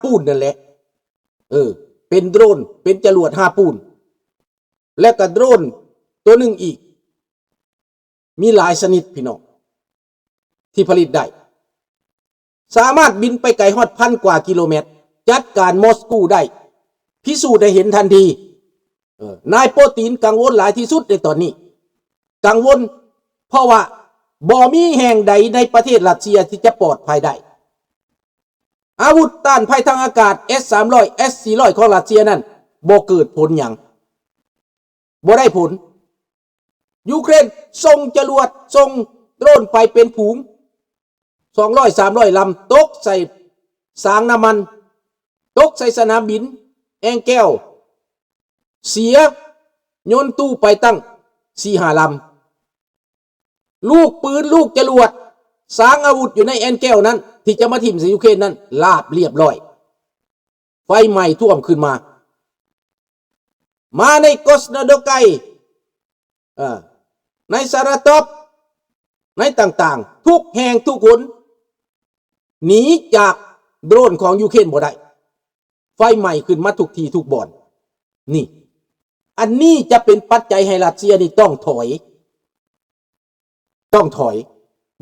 ປູນນັ້ນແຫຼະ ເອີ ເປັນໂດຣນ ເປັນຈະຫຼວດຫາປູນ ແລະກະໂດຣນຕົວໜຶ່ງອີກ ມີຫຼາຍຊະນິດພີ່ນ້ອງ ທີ່ຜະລິດໄດ້ ສາມາດບິນໄປໄກຮອດພັນກວ່າກິໂລແມັດ ຈັດການມອສກູໄດ້ ພິສູດໃຫ້ເຫັນທັນທີ. ເອີ ນາຍໂປຕີນກັງວົນຫຼາຍທີ່ສຸດໃນຕອນນີ້ ກັງວົນ ເພາະວ່າບໍ່ມີແຫ່ງໃດໃນປະເທດຣັດເຊຍທີ່ຈະປອດໄພໄດ້. ອາວຸດຕ້ານໄພທາງອາກາດ ເອສສາມຮ້ອຍ ເອສສີ່ຮ້ອຍ ຂອງຣັດເຊຍນັ້ນ ບໍ່ເກີດຜົນຫຍັງ ບໍ່ໄດ້ຜົນ. ຢູເຄຣນສົ່ງຈະຫຼວດ ສົ່ງໂດຣນໄປເປັນຝູງ ສອງຮ້ອຍ ສາມຮ້ອຍລຳ ຕົກໃສ່ສາງນ້ຳມັນ ຕົກໃສ່ສະໜາມບິນແອງແກວ ເສຍ ຍົນຕູ້ໄປຕັ້ງສີ່ຫ້າລຳ. ລູກປືນ ລູກຈະຫຼວດ ສາງອາວຸດຢູ່ໃນແອງແກວນັ້ນ ທີ່ຈະມາຖິ້ມໃສ່ຢູເຄຣນນັ້ນ ລາບລຽບລ້ອຍ ໄຟໄໝ້ຖ້ວມຂຶ້ນມາ. ມາໃນກອສນະໂດໄກ ເອີ ໃນສາຣາຕອບ ໃນຕ່າງໆ ທຸກແຫ່ງທຸກຫົນ ໜີຈາກໂດຣນຂອງຢູເຄຣນບໍ່ໄດ້ ໄຟໄໝ້ຂຶ້ນມາທຸກທີ່ທຸກບ່ອນ. ນີ້ ອັນນີ້ຈະເປັນປັດໄຈໃຫ້ຣັດເຊຍນີ້ຕ້ອງຖອຍ ຕ້ອງຖອຍ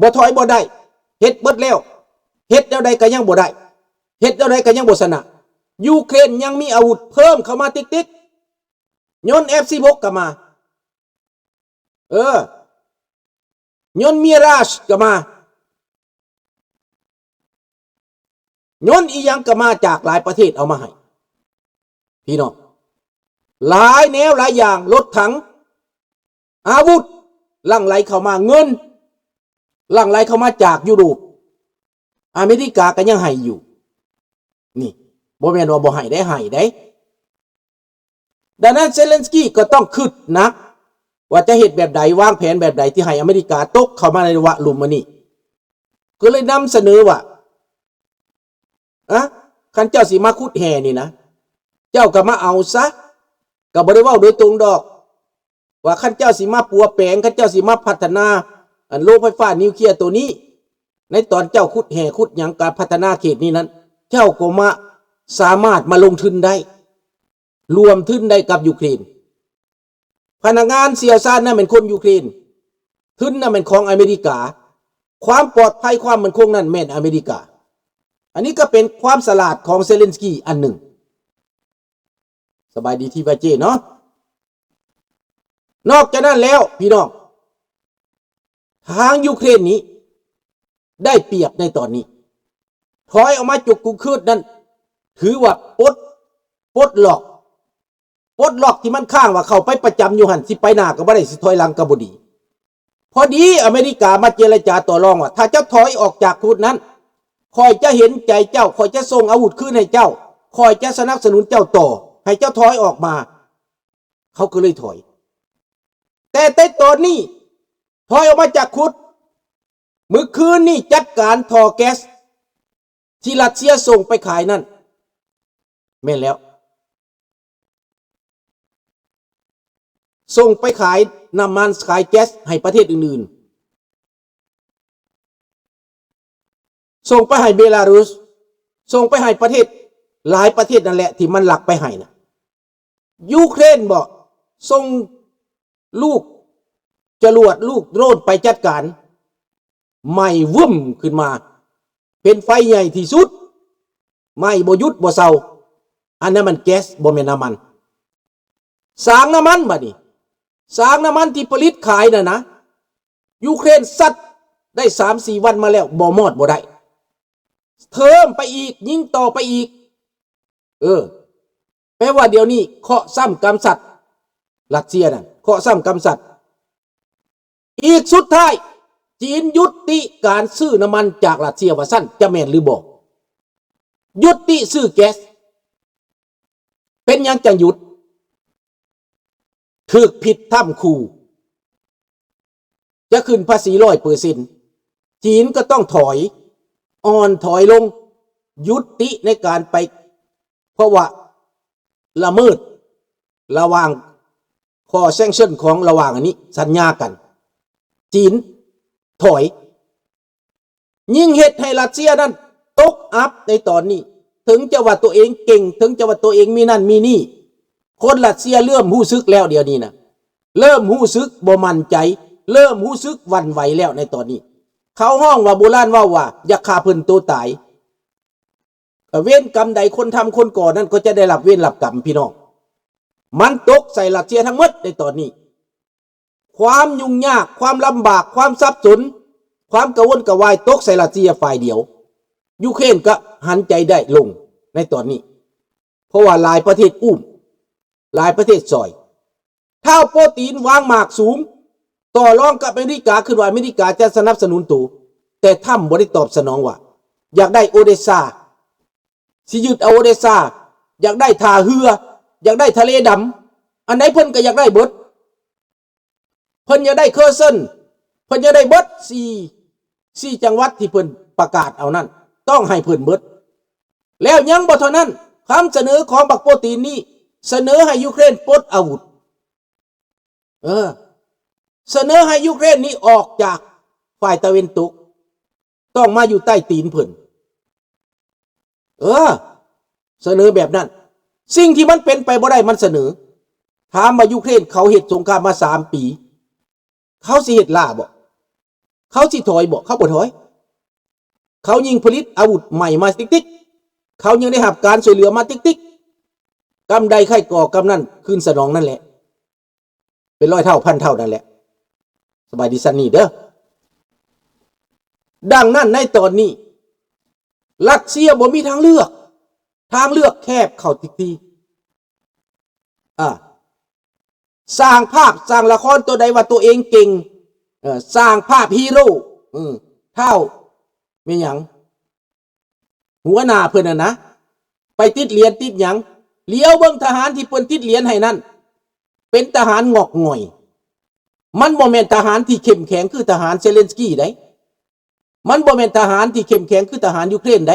ບໍ່ຖອຍບໍ່ໄດ້ ເຮັດເບິດແລ້ວ ເຮັດແນວໃດກໍຍັງບໍ່ໄດ້ ເຮັດແນວໃດກໍຍັງບໍ່ຊະນະ. ຢູເຄຣນຍັງມີອາວຸດເພີ່ມເຂົ້າມາຕິກໆ ຍົນ ເອັຟສິບຫົກ ກໍມາ ເອີ ຍົນ ມີຣາຊ ກໍມາ ຍົນອີ່ຫຍັງກໍມາຈາກຫຼາຍປະເທດເອົາມາໃຫ້ ພີ່ນ້ອງ ຫຼາຍແນວຫຼາຍຢ່າງ ລົດຖັງ ອາວຸດ ຫຼັ່ງໄຫຼເຂົ້າມາ ເງິນຫຼັ່ງໄຫຼເຂົ້າມາຈາກຢູໂຣບ ອາເມລິກາກໍຍັງໃຫ້ຢູ່. ນີ້ ບໍ່ແມ່ນວ່າບໍ່ໃຫ້ໄດ້ ໃຫ້ໄດ້. ດັ່ງນັ້ນເຊເລັນສກີກໍຕ້ອງຄິດໜັກວ່າຈະເຮັດແບບໃດ ວາງແຜນແບບໃດທີ່ໃຫ້ອາເມລິກາຕົກເຂົ້າມາໃນລະຫວ່າງລຸ່ມອັນນີ້ ກໍເລີຍນຳສະເໜີວ່າ ອະ ຄັນເຈົ້າຊິມາຂຸດແຮ່ນີ້ນະ ເຈົ້າກໍມາເອົາຊະ ກໍບໍ່ໄດ້ເວົ້າໂດຍຕົງດອກ ວ່າຄັນເຈົ້າຊິມາປົວແປງ ຄັນເຈົ້າຊິມາພັດທະນາ ອັນໂລງໄຟຟ້ານິວເຄລຍໂຕນີ້ ໃນຕອນເຈົ້າຂຸດແຮ່ຂຸດຫຍັງ ການພັດທະນາເຂດນີ້ນັ້ນ ເຈົ້າກໍມາ ສາມາດມາລົງທຶນໄດ້ ລວມທຶນໄດ້ກັບຢູເຄຣນ. ພະນັກງານຊ່ຽວຊານນັ້ນແມ່ນຄົນຢູເຄຣນ ທຶນນັ້ນແມ່ນຂອງອາເມລິກາ ຄວາມປອດໄພ ຄວາມໝັ້ນຄົງນັ້ນແມ່ນອາເມລິກາ. ອັນນີ້ກໍເປັນຄວາມສະຫຼາດຂອງເຊເລັນສກີອັນໜຶ່ງ. ສະບາຍດີ ທີວາເຈ ເນາະ. ນອກຈາກນັ້ນແລ້ວ ພີ່ນ້ອງ ທາງຢູເຄຣນນີ້ໄດ້ປຽບໃນຕອນນີ້ ຖອຍອອກມາຈາກກຸງເຄີບນັ້ນ ຖືວ່າປົດ ປົດລັອກ ປົດລັອກທີ່ມັນຄ້າງ ວ່າເຂົ້າໄປປະຈຳຢູ່ຫັ້ນ ຊິໄປໜ້າກໍບໍ່ໄດ້ ຊິຖອຍຫຼັງກໍບໍ່ດີ. ພໍດີອາເມລິກາມາເຈລະຈາຕໍ່ລອງວ່າ ຖ້າເຈົ້າຖອຍອອກຈາກຂຸດນັ້ນ ຂ້ອຍຈະເຫັນໃຈເຈົ້າ ຂ້ອຍຈະສົ່ງອາວຸດຄືນໃຫ້ເຈົ້າ ຂ້ອຍຈະສະໜັບສະໜູນເຈົ້າຕໍ່ ໃຫ້ເຈົ້າຖອຍອອກມາ. ເຂົາກໍເລີຍຖອຍ. ແຕ່ໃນຕອນນີ້ ຖອຍອອກມາຈາກຂຸດ ມື້ຄືນນີ້ຈັດການທໍ່ແກັສທີ່ຣັດເຊຍສົ່ງໄປຂາຍນັ້ນ ແມ່ນແລ້ວ ສົ່ງໄປຂາຍນ້ຳມັນ ຂາຍແກັສໃຫ້ປະເທດອື່ນໆ. ສົ່ງໄປໃຫ້ເບລາຣຸສ ສົ່ງໄປໃຫ້ປະເທດ ຫຼາຍປະເທດນັ້ນແຫຼະ ທີ່ມັນລັກໄປໃຫ້ນະ. ຢູເຄຣນບໍ ສົ່ງລູກຈະຫຼວດ ລູກໂດຣນໄປຈັດການ ໄໝ້ວຶ້ມຂຶ້ນມາ ເປັນໄຟໃຫຍ່ທີ່ສຸດ ໄໝ້ບໍ່ຢຸດບໍ່ເຊົາ. ອັນນັ້ນມັນແກັສ ບໍ່ແມ່ນນ້ຳມັນ. ສາງນ້ຳມັນບາດນີ້ ສາງນ້ຳມັນທີ່ຜະລິດຂາຍນັ້ນນະ ຢູເຄຣນຊັດໄດ້ສາມສີ່ວັນມາແລ້ວ ບໍ່ມອດບໍ່ໄດ້ ເທີມໄປອີກ ຍິງຕໍ່ໄປອີກ. ເອີ ແປວ່າດຽວນີ້ເຄາະຊ້ຳກຳຊັດ ຣັດເຊຍນັ້ນ ເຄາະຊ້ຳກຳຊັດ. ອີກສຸດທ້າຍ ຈີນຍຸຕິການຊື້ນ້ຳມັນຈາກຣັດເຊຍ ວ່າຊັ້ນ ຈະແມ່ນຫຼືບໍ່? ຍຸຕິຊື້ແກັສ. ເປັນຫຍັງຈັ່ງຢຸດ? ຖືກຜິດຖ້ຳຂູ່ ຈະຂຶ້ນພາສີຮ້ອຍເປີເຊັນ ຈີນກໍຕ້ອງຖອຍ ອ່ອນຖອຍລົງ ຍຸຕິໃນການໄປ ເພາະວ່າລະເມີດລະຫວ່າງຂໍ້ແຊງເຊິນຂອງລະຫວ່າງອັນນີ້ ສັນຍາກັນ ຈີນຖອຍ. ຍິ່ງເຮັດໃຫ້ຣັດເຊຍນັ້ນຕົກອັບໃນຕອນນີ້. ແ ຖິງຈະວ່າຕົວເອງເກັ່ງ, ເຖິງຈະວ່າຕົວເອງມີນັ້ນມີນີ້, ຄົນຣັດເຊຍເລີ່ມຮູ້ສຶກແລ້ວດຽວນີ້ນະ, ເລີ່ມຮູ້ສຶກບໍ່ໝັ້ນໃຈ, ເລີ່ມຮູ້ສຶກຫວັ່ນໄຫວແລ້ວໃນຕອນນີ້. ເຂົາຮ້ອງວ່າ ໂບລານເວົ້າວ່າ ຢາກຂ້າເພິ່ນໂຕຕາຍ. ເອີ ເວນກຳໃດຄົນທຳຄົນກໍ່ນັ້ນກໍຈະໄດ້ຮັບເວນຮັບກຳ ພີ່ນ້ອງ. ມັນຕົກໃສ່ຣັດເຊຍທັງໝົດໃນຕອນນີ້. ຄວາມຫຍຸ້ງຍາກ, ຄວາມລຳບາກ, ຄວາມສັບສົນ, ຄວາມກະວົນກະວາຍຕົກໃສ່ຣັດເຊຍຝ່າຍດຽວ. ຢູເຄຣນກໍຫັນໃຈໄດ້ລົງໃນຕອນນີ້ ເພາະວ່າຫຼາຍປະເທດອຸ້ມ, ຫຼາຍປະເທດຊ່ອຍ. ທ້າວໂປຕີນວາງໝາກສູງ, ຕໍ່ລອງກັບອາເມລິກາ, ຄິດວ່າອາເມລິກາຈະສະໜັບສະໜູນໂຕ, ແຕ່ທຳບໍ່ໄດ້ຕອບສະໜອງວ່າ ຢາກໄດ້ໂອເດຊາ, ຊິຍຶດເອົາໂອເດຊາ, ຢາກໄດ້ທ່າເຮືອ, ຢາກໄດ້ທະເລດຳ, ອັນໃດເພິ່ນກໍຢາກໄດ້ເບິດ. ເພິ່ນຢາກໄດ້ເຄີເຊິນ, ເພິ່ນຢາກໄດ້ເບິດສີ່ ສີ່ຈັງຫວັດທີ່ເພິ່ນປະກາດເອົານັ້ນ, ຕ້ອງໃຫ້ເພິ່ນເບິດ. ແລ້ວຍັງບໍ່ເທົ່ານັ້ນ, ຄຳສະເໜີຂອງບັກໂປຕີນນີ້ ສະເໜີໃຫ້ຢູເຄຣນປົດອາວຸດ, ເອີ ສະເໜີໃຫ້ຢູເຄຣນນີ້ອອກຈາກຝ່າຍຕາເວັນຕົກ, ຕ້ອງມາຢູ່ໃຕ້ຕີນເພິ່ນ. ເອີ ສະເໜີແບບນັ້ນ. ສິ່ງທີ່ມັນເປັນໄປບໍ່ໄດ້ມັນສະເໜີ. ຖາມວ່າຢູເຄຣນເຂົາເຮັດສົງຄາມມາສາມປີ, ເຂົາຊິເຮັດລ້າບໍ່? ເຂົາຊິຖອຍບໍ່? ເຂົາບໍ່ຖອຍ. ເຂົາຍິ່ງຜະລິດອາວຸດໃໝ່ມາຕິກໆ, ເຂົາຍັງໄດ້ຮັບການຊ່ວຍເຫຼືອມາຕິກໆ. ກຳໃດໃຜກໍ່ກຳນັ້ນຄືນສະໜອງນັ້ນແຫຼະ. ເປັນຮ້ອຍເທົ່າພັນເທົ່ານັ້ນແຫຼະ. ສະບາຍດີຊັນນີ້ເດີ. ດັ່ງນັ້ນໃນຕອນນີ້ ຣັດເຊຍບໍ່ມີທາງເລືອກ, ທາງເລືອກແຄບເຂົ້າທຸກທີ. ອາ ສ້າງພາບ, ສ້າງລະຄອນຕົວໃດວ່າຕົວເອງເກັ່ງ, ເອີ ສ້າງພາບຮີໂຣ, ເອີ ທ້າວ ແມ່ນຫຍັງ? ຫົວໜ້າເພິ່ນຫັ້ນນະ ໄປຕິດຫຼຽນຕິດຫຍັງ, ຫຼຽວເບິ່ງທະຫານທີ່ເພິ່ນຕິດຫຼຽນໃຫ້ນັ້ນ ເປັນທະຫານງອກງ່ອຍ. ມັນບໍ່ແມ່ນທະຫານທີ່ເຂັ້ມແຂງຄືທະຫານເຊເລັນສະກີໃດ. ມັນບໍ່ແມ່ນທະຫານທີ່ເຂັ້ມແຂງຄືທະຫານຢູເຄຣນໃດ.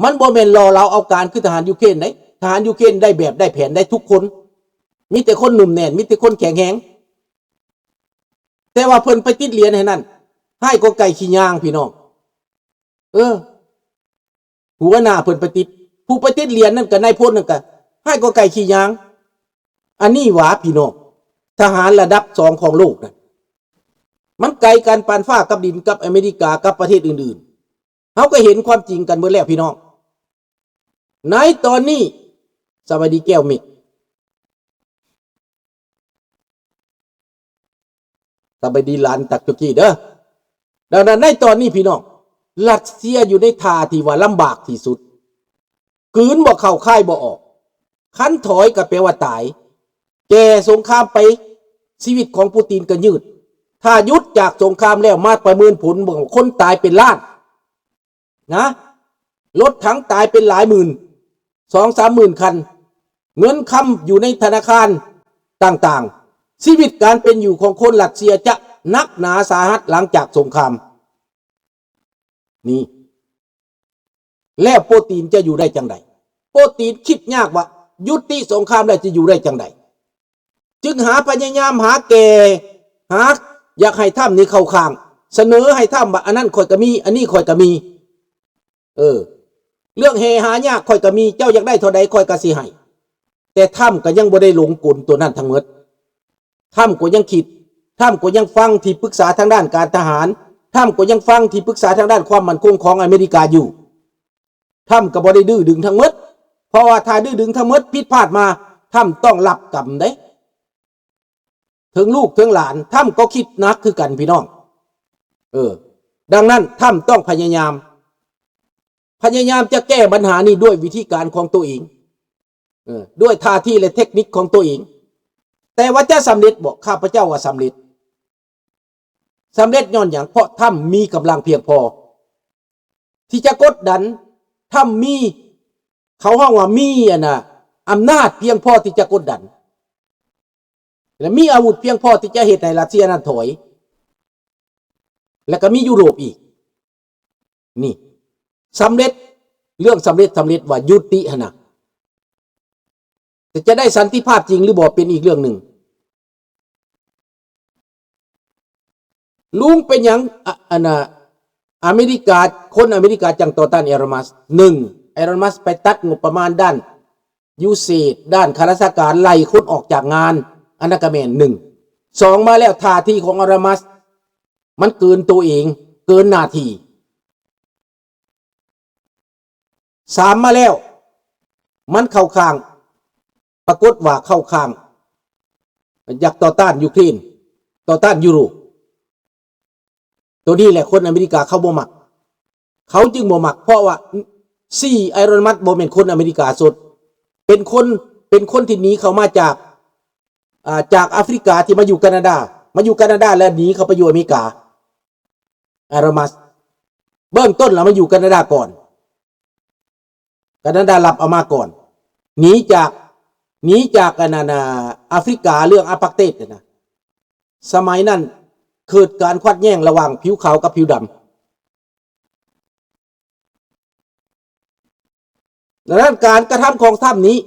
ມັນບໍ່ແມ່ນຫຼໍ່ເຫຼົາເອົາການຄືທະຫານຢູເຄຣນໃດ. ທະຫານຢູເຄຣນໄດ້ແບບໄດ້ແຜນໄດ້ທຸກຄົນ. ມີແຕ່ຄົນໜຸ່ມແໜ້ນ, ມີແຕ່ຄົນແຂງແຮງ. ແຕ່ວ່າເພິ່ນໄປຕິດຫຼຽນໃຫ້ນັ້ນ ຮ້າຍກວ່າໄກ່ຂີ້ຍາງ ພີ່ນ້ອງ. ເອີ ຫົວໜ້າເພິ່ນໄປຕິດ, ຜູ້ໄປຕິດຫຼຽນນັ້ນກັບນາຍພົນນັ້ນກະຮ້າຍກວ່າໄກ່ຂີ້ຍາງ. ອັນນີ້ຫວາ ພີ່ນ້ອງ, ທະຫານລະດັບສອງຂອງໂລກນັ້ນ ມັນໄກກັນປານຟ້າກັບດິນ ກັບອາເມລິກາ ກັບປະເທດອື່ນໆ. ເຮົາກໍເຫັນຄວາມຈິງກັນເບິດແລ້ວ ພີ່ນ້ອງ. ໃນຕອນນີ້ ສະບາຍດີແກ້ວເມັກ. ສະບາຍດີຫຼານຕັກຈຸກີເດີ. ດັ່ງນັ້ນໃນຕອນນີ້ພີ່ນ້ອງ, ຣັດເຊຍຢູ່ໃນທ່າທີ່ວ່າລຳບາກທີ່ສຸດ, ກືນບໍ່ເຂົ້າຄາຍບໍ່ອອກ. ຄັນຖອຍກໍແປວ່າຕາຍ, ແກ່ສົງຄາມໄປ, ຊີວິດຂອງປູຕິນກໍຍືດ. ຖ້າຢຸດຈາກສົງຄາມແລ້ວ ມາປະເມີນຜົນເບິ່ງ, ຄົນຕາຍເປັນລ້ານ. ນະ, ລົດຖັງຕາຍເປັນຫຼາຍໝື່ນ, ສອງສາມໝື່ນຄັນ, ເງິນຄຳຢູ່ໃນທະນາຄານຕ່າງໆ, ຊີວິດການເປັນຢູ່ຂອງຄົນຣັດເຊຍຈະໜັກໜາສາຫັດຫຼັງຈາກສົງຄາມນີ້. ແລ້ວໂປຕີນຈະຢູ່ໄດ້ຈັ່ງໃດ? ໂປຕີນຄິດຍາກວ່າຍຸຕິສົງຄາມແລ້ວຈະຢູ່ໄດ້ຈັ່ງໃດ? ຈຶ່ງຫາ ພະຍາຍາມຫາແກ່, ຫາຢາກໃຫ້ທຳນີ້ເຂົ້າຂ້າງ, ສະເໜີໃຫ້ທຳວ່າ ອັນນັ້ນຂ້ອຍກໍມີ, ອັນນີ້ຂ້ອຍກໍມີ. ເອີ, ເລື່ອງແຮ່ຫາຍາກຂ້ອຍກໍມີ, ເຈົ້າຢາກໄດ້ເທົ່າໃດຂ້ອຍກໍຊິໃຫ້. ແຕ່ທຳກໍຍັງບໍ່ໄດ້ຫຼົງກົນຕົວນັ້ນທັງໝົດ. ທຳກໍຍັງຄິດ, ທຳກໍຍັງຟັງທີ່ປຶກສາທາງດ້ານການທະຫານ, ທຳກໍຍັງຟັງທີ່ປຶກສາທາງດ້ານຄວາມໝັ້ນຄົງຂອງອາເມລິກາຢູ່. ທຳກໍບໍ່ໄດ້ດື້ດຶງທັງໝົດ, ເພາະວ່າຖ້າດື້ດຶງທັງໝົດຜິດພາດມາ, ທຳຕ້ອງຮັບກຳເດ້. ເຖິງລູກເຖິງຫຼານ, ທຳກໍຄິດໜັກຄືກັນ ພີ່ນ້ອງ. ເອີ, ດັ່ງນັ້ນ ທຳຕ້ອງພະຍາຍາມ, ພະຍາຍາມຈະແກ້ບັນຫານີ້ດ້ວຍວິທີການຂອງຕົວເອງ, ເອີ, ດ້ວຍທ່າທີ ແລະ ເທັກນິກຂອງຕົວເອງ. ແຕ່ວ່າຈະສຳເລັດບໍ່? ຂ້າພະເຈົ້າວ່າສຳເລັດ. ສຳເລັດຍ້ອນຫຍັງ? ເພາະທຳມີກຳລັງພຽງພໍທີ່ຈະກົດດັນ, ທຳມີ, ເຂົາຮ້ອງວ່າມີ ອັນນ່າ, ອຳນາດພຽງພໍທີ່ຈະກົດດັນ ແລະ ມີອາວຸດພຽງພໍທີ່ຈະເຮັດໃຫ້ຣັດເຊຍນັ້ນຖອຍ ແລະ ກໍມີຢູໂຣບອີກ. ນີ້ສຳເລັດ, ເລື່ອງສຳເລັດ, ສຳເລັດວ່າຍຸຕິຫັ້ນນະ. ແຕ່ຈະໄດ້ສັນຕິພາບຈິງຫຼືບໍ່ເປັນອີກເລື່ອງໜຶ່ງ. ລຸງເປັນຫຍັງ ອະ ອັນນ່າ ອາເມລິກາ, ຄົນອາເມລິກາຈັ່ງຕໍ່ຕ້ານເອລອນ ມັສ? ໜຶ່ງ, ໄອ ອລອນ ມັສ ໄປຕັດງົບປະມານດ້ານຢູເສດ ດ້ານຂ້າລາຊະການ ໄລ່ຄົນອອກຈາກງານ ອັນນັ້ນກະແມ່ນໜຶ່ງ. ສອງມາແລ້ວ ທ່າທີຂອງ ອລອນ ມັສ ມັນເກີນໂຕເອງ ເກີນໜ້າທີ່. ສາມມາແລ້ວ ມັນເຂົ້າຂ້າງ ປາກົດວ່າເຂົ້າຂ້າງ ຢາກຕໍ່ຕ້ານຢູເຄຣນ ຕໍ່ຕ້ານຢູໂຣບ. ໂຕນີ້ແຫຼະຄົນອາເມລິກາເຂົາບໍ່ມັກ ເຂົາຈຶ່ງບໍ່ມັກ ເພາະວ່າ ສີ່ ອລອນ ມັສ ບໍ່ແມ່ນຄົນອາເມລິກາສົດ ເປັນຄົນ ເປັນຄົນທີ່ໜີເຂົ້າມາຈາກ ອ່າ ຈາກອາຟຣິກາ ທີ່ມາຢູ່ການາດາ ມາຢູ່ການາດາ ແລ້ວໜີເຂົ້າໄປຢູ່ອາເມລິກາ. ອາໂຣມັສ ເບື້ອງຕົ້ນລະມາຢູ່ການາດາກ່ອນ ການາດາຮັບເອົາມາກ່ອນ ໜີຈາກ ໜີຈາກອັນນັ້ນ ອ່າ ອາຟຣິກາ ເລື່ອງອາປາເຕດຫັ້ນນະ. ສະໄໝນັ້ນເກີດການຂັດແຍ່ງລະຫວ່າງຜິວຂາວກັບຜິວດຳ. ດັ່ງນັ້ນ ການກະທຳຂອງທຣຳນີ້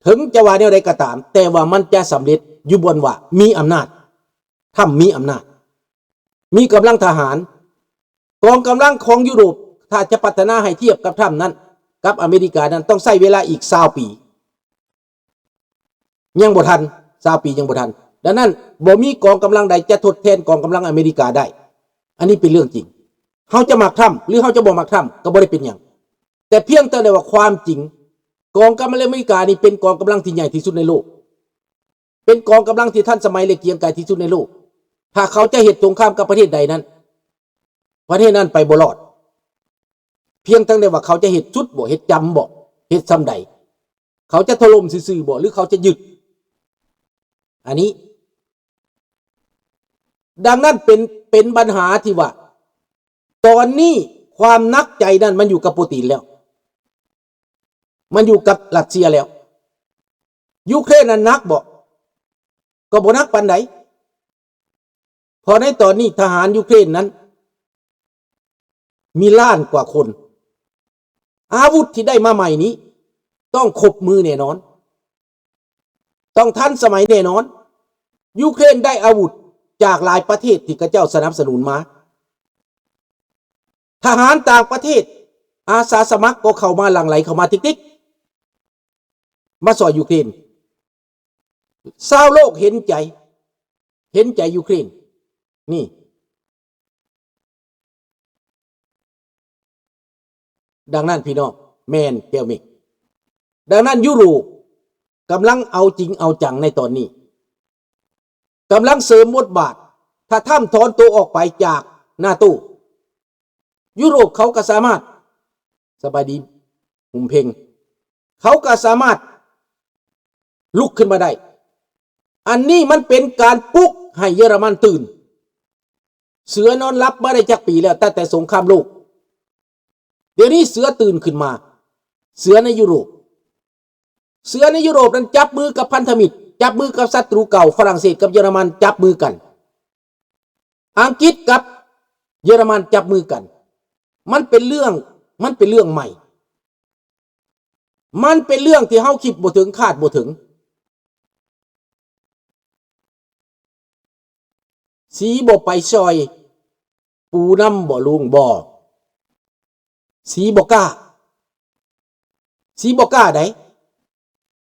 ເຖິງຈະວ່າແນວໃດກໍຕາມ ແຕ່ວ່າມັນຈະສຳເລັດຢູ່ບ່ອນວ່າມີອຳນາດ ທຣຳມີອຳນາດ ມີກຳລັງທະຫານ. ກອງກຳລັງຂອງຢູໂຣບ ຖ້າຈະພັດທະນາໃຫ້ທຽບກັບທຣຳນັ້ນ ກັບອາເມລິການັ້ນ ຕ້ອງໃຊ້ເວລາອີກຊາວປີ. ຍັງບໍ່ທັນ ຊາວປີຍັງບໍ່ທັນ. ດັ່ງນັ້ນ ບໍ່ມີກອງກຳລັງໃດຈະທົດແທນກອງກຳລັງອາເມລິກາໄດ້. ອັນນີ້ເປັນເລື່ອງຈິງ. ເຮົາຈະມັກທຣຳ ຫຼື ເຮົາຈະບໍ່ມັກທຣຳ ກໍບໍ່ໄດ້ເປັນຫຍັງ. ແຕ່ພຽງແຕ່ວ່າຄວາມຈິງ ກອງກຳລັງອາເມລິການີ້ເປັນກອງກຳລັງທີ່ໃຫຍ່ທີ່ສຸດໃນໂລກ. ເປັນກອງກຳລັງທີ່ທັນສະໄໝ ແລະ ກຽງໄກທີ່ສຸດໃນໂລກ. ຖ້າເຂົາຈະເຮັດສົງຄາມກັບປະເທດໃດນັ້ນ ປະເທດນັ້ນໄປບໍ່ລອດ. ພຽງແຕ່ວ່າເຂົາຈະເຮັດຈຸດບໍ່ ເຮັດຈຳບໍ່ ເຮັດຊ່ຳໃດ. ເຂົາຈະຖະຫຼົ່ມຊື່ໆບໍ່ ຫຼື ເຂົາຈະຍຶດ. ອັນນີ້ ດັ່ງນັ້ນເປັນ ເປັນບັນຫາທີ່ວ່າ ຕອນນີ້ຄວາມໜັກໃຈນັ້ນມັນຢູ່ກັບປູຕິນແລ້ວ ມັນຢູ່ກັບຣັດເຊຍແລ້ວ. ຢູເຄຣນນັ້ນໜັກບໍ່? ກໍບໍ່ໜັກປານໃດ. ເພາະໃນຕອນນີ້ທະຫານຢູເຄຣນນັ້ນມີລ້ານກວ່າຄົນ. ອາວຸດທີ່ໄດ້ມາໃໝ່ນີ້ຕ້ອງຄົບມືແນ່ນອນ, ຕ້ອງທັນສະໄໝແນ່ນອນ. ຢູເຄຣນໄດ້ອາວຸດຈາກຫຼາຍປະເທດທີ່ເຂົາເຈົ້າສະໜັບສະໜູນມາ. ທະຫານຕ່າງປະເທດ ອາສາສະໝັກກໍເຂົ້າມາ ຫຼັ່ງໄຫຼເຂົ້າມາຕິກໆ ມາຊ່ອຍຢູເຄຣນ. ຊາວໂລກເຫັນໃຈ ເຫັນໃຈຢູເຄຣນນີ້. ດັ່ງນັ້ນພີ່ນ້ອງ ແມ່ນແກ້ວເມັກ. ດັ່ງນັ້ນ ຢູໂຣບກຳລັງເອົາຈິງເອົາຈັງໃນຕອນນີ້, ກຳລັງເສີມບົດບາດ. ຖ້າທຣຳຖອນໂຕອອກໄປຈາກນາໂຕ, ຢູໂຣບເຂົາກໍສາມາດ ສະບາຍດີ ຫຸມເພັງ ເຂົາກໍສາມາດລຸກຂຶ້ນມາໄດ້. ອັນນີ້ມັນເປັນການປຸກໃຫ້ເຢຍລະມັນຕື່ນ. ເສືອນອນຫຼັບມາໄດ້ຈັກປີແລ້ວ ຕັ້ງແຕ່ສົງຄາມໂລກ. ດຽວນີ້ເສືອຕື່ນຂຶ້ນມາ, ເສືອໃນຢູໂຣບ. ເສືອໃນຢູໂຣບນັ້ນຈັບມືກັບພັນທະມິດ, ຈັບມືກັບສັດຕູເກົ່າ, ຝຣັ່ງເສດກັບເຢຍລະມັນຈັບມືກັນ, ອັງກິດກັບເຢຍລະມັນຈັບມືກັນ. ມັນເປັນເລື່ອງ, ມັນເປັນເລື່ອງໃໝ່. ມັນເປັນເລື່ອງທີ່ເຮົາຄິດບໍ່ເຖິງ, ຄາດບໍ່ເຖິງ. ສີບໍ່ໄປຊ່ອຍປູນຳບໍ່ລຸງ? ບໍ່. ສີບໍ່ກ້າ, ສີບໍ່ກ້າໃດ໋.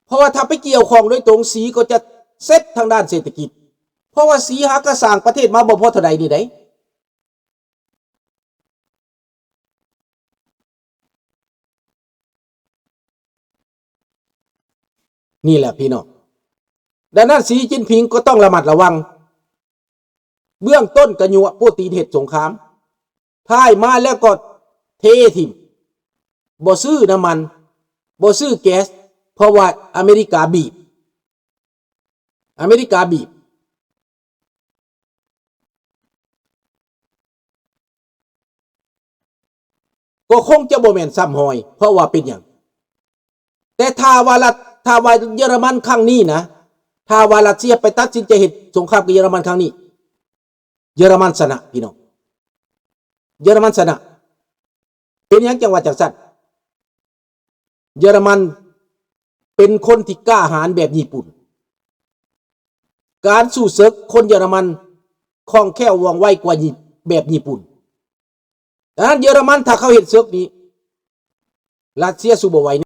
ເພາະວ່າຖ້າໄປກ່ຽວຂ້ອງໂດຍຕົງ, ສີກໍຈະເຊັດທາງດ້ານເສດຖະກິດ. ເພາະວ່າສີຫາກະສ້າງປະເທດມາບໍ່ພໍເທົ່າໃດນີ້ໃດ໋. ນີ້ແຫຼະພີ່ນ້ອງ. ດັ່ງນັ້ນ ສີຈິ້ນຜິງກໍຕ້ອງລະມັດລະວັງ. ເບື້ອງຕົ້ນກໍຍົວະໂປຕີນເຮັດສົງຄາມ, ທ້າຍມາແລ້ວກໍເທຖິ້ມ, ບໍ່ຊື້ນ້ຳມັນ, ບໍ່ຊື້ແກັສ, ເພາະວ່າອາເມລິກາບີບ, ອາເມລິກາບີບ. ກໍຄົງຈະບໍ່ແມ່ນຊ້ຳຮອຍ, ເພາະວ່າເປັນຫຍັງ? ແຕ່ຖ້າວ່າລັດ ຖ້າວ່າເຢຍລະມັນຄັ້ງນີ້ນະ, ຖ້າວ່າຣັດເຊຍໄປຕັດສິນໃຈເຮັດສົງຄາມກັບເຢຍລະມັນຄັ້ງນີ້, ເຢຍລະມັນຊະນະ ພີ່ນ້ອງ, ເຢຍລະມັນຊະນະ. ເປັນຫຍັງຈັ່ງວ່າຈັ່ງຊັ້ນ? ເຢຍລະມັນເປັນຄົນທີ່ກ້າຫານແບບຍີ່ປຸ່ນ. ການສູ້ເສິກຄົນເຢຍລະມັນຄ່ອງແຄ້ວວ່ອງໄວກວ່າຍີ່ ແບບຍີ່ປຸ່ນ. ດັ່ງນັ້ນ ເຢຍລະມັນຖ້າເຂົາເຮັດເສິກນີ້ ຣັດເຊຍສູ້ບໍ່ໄຫວ